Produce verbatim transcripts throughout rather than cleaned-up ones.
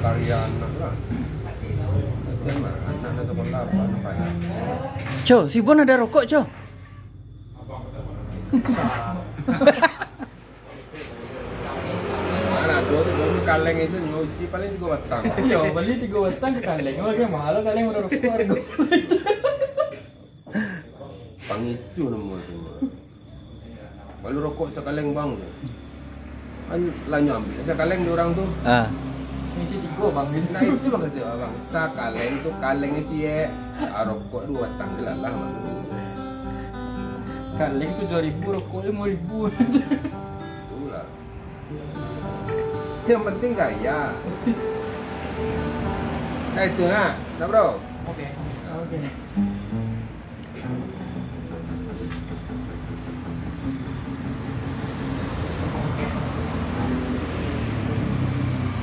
Karya anak lah. Kasian lah, anak nak sekolah, apa nak bayar? Co, si Bon ada rokok, Co? Anak dua tu, dulu kaleng itu nyo isi paling tiga batang. Iyo, bali tiga batang ka kaleng. Bagaimana kaleng udah rokok harga? Pangicuh namo tu. Kalau rokok sakaleng, Bang, tu. Kan lah nyo ambiak sakaleng di urang tu. Ah. Isi tigo, Bang. Nah, itu maksud abang. Sakaleng tu kaleng isi, eh. Ah, rokok dua batang je lah, lah, Bang. Kaleng tujuah ribu, rokok limo ribu. Itulah. Yang penting gaya. Nah, itu, ha. Nah, bro. Oke. Oke.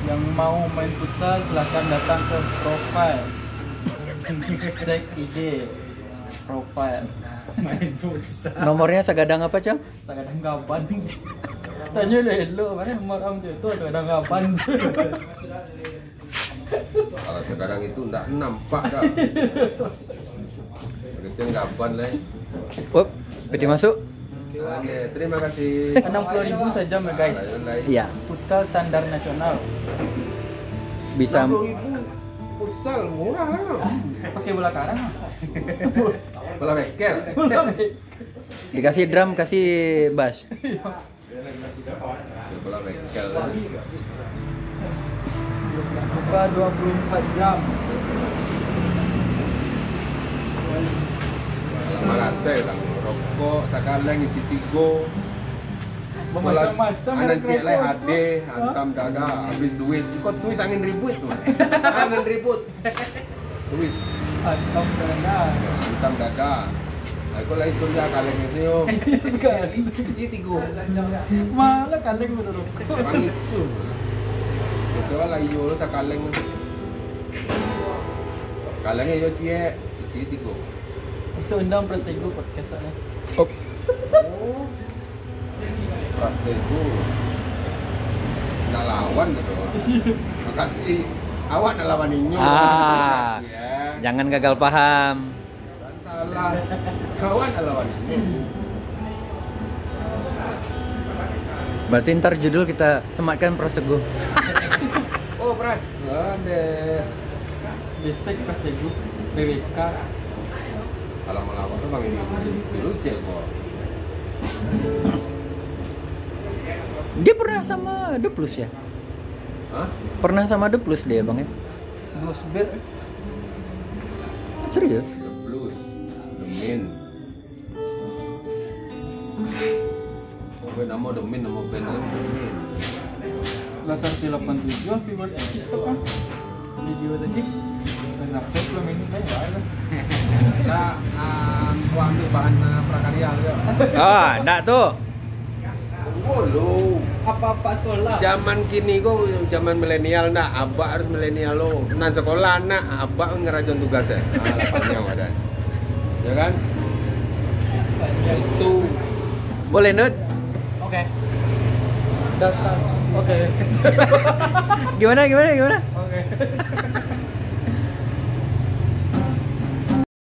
Yang mau main futsal, silakan datang ke profile. Cek I G profile. Main futsal. Nomornya sagadang apa, Cang? Sagadang gaban. Tanyo lah elok, mana nomor am tu, tu sagadang gaban. Kalau sekarang itu ndak nampak dah. Kecil gaban lah. Up, peti masuk. Oke, terima kasih. Enam puluh ribu saja, guys. Lain-lain. Iya. Futsal standar nasional. Bisa. Enam puluh ribu futsal murah lah. Pakai bola karang. Bola bekel. Bola bekel. Dikasih drum, kasih bass. Bola bekel. Buka dua puluh empat jam. Marasai lah, rokok sakaleng isi tigo. Macam-macam. Anak ciek lai hadeh, hantam dada, habis duit. Iko tuis angin ribut tu. Angin ribut. Tuis. Hantam dada. Hantam dada. Aku lai sudah kaleng itu, yo. Sekali. Isi tigo. Malah kaleng menurut. Orang itu. Coba lah, iyo, lo sakaleng. Kalengnya yo ciek, isi tigo. Bisa undang Pras Tego podcast lah. Oh. Pras Tego. Nak lawan gitu. Makasih. Awak nak lawan inyo. Ah, ya. Jangan gagal paham. Salah. Kawan nak lawan inyo. Berarti ntar judul kita sematkan Pras Teguh. Oh, Pras. Ada. Detek Pras Teguh, B W K. Kalau mau lawan tuh bang ini dulu cek kok. Dia pernah sama The Plus ya? Hah? Pernah sama The Plus dia, Bang, ya? Blues Band. Serius? The Blues, The Min. Apa nama The Min, nama band The Min. Lah, satu delapan tujuh, Happy Birthday, TikTok, ah. Video tadi. Kenapa sepuluh menit, kan? Nah, ah, gua ambil bahan, ah, prakarya lu, ya. Ah, ndak tu. Dulu. Apa-apa sekolah. Zaman kini ko zaman milenial ndak, abak harus milenial lo. Nan sekolah anak, abak ngarajoan tugas ya. Ah, lah panjang ada. Ya kan? Itu. Boleh, Nut? Oke. Datang. Oke. Gimana, gimana, gimana? Oke.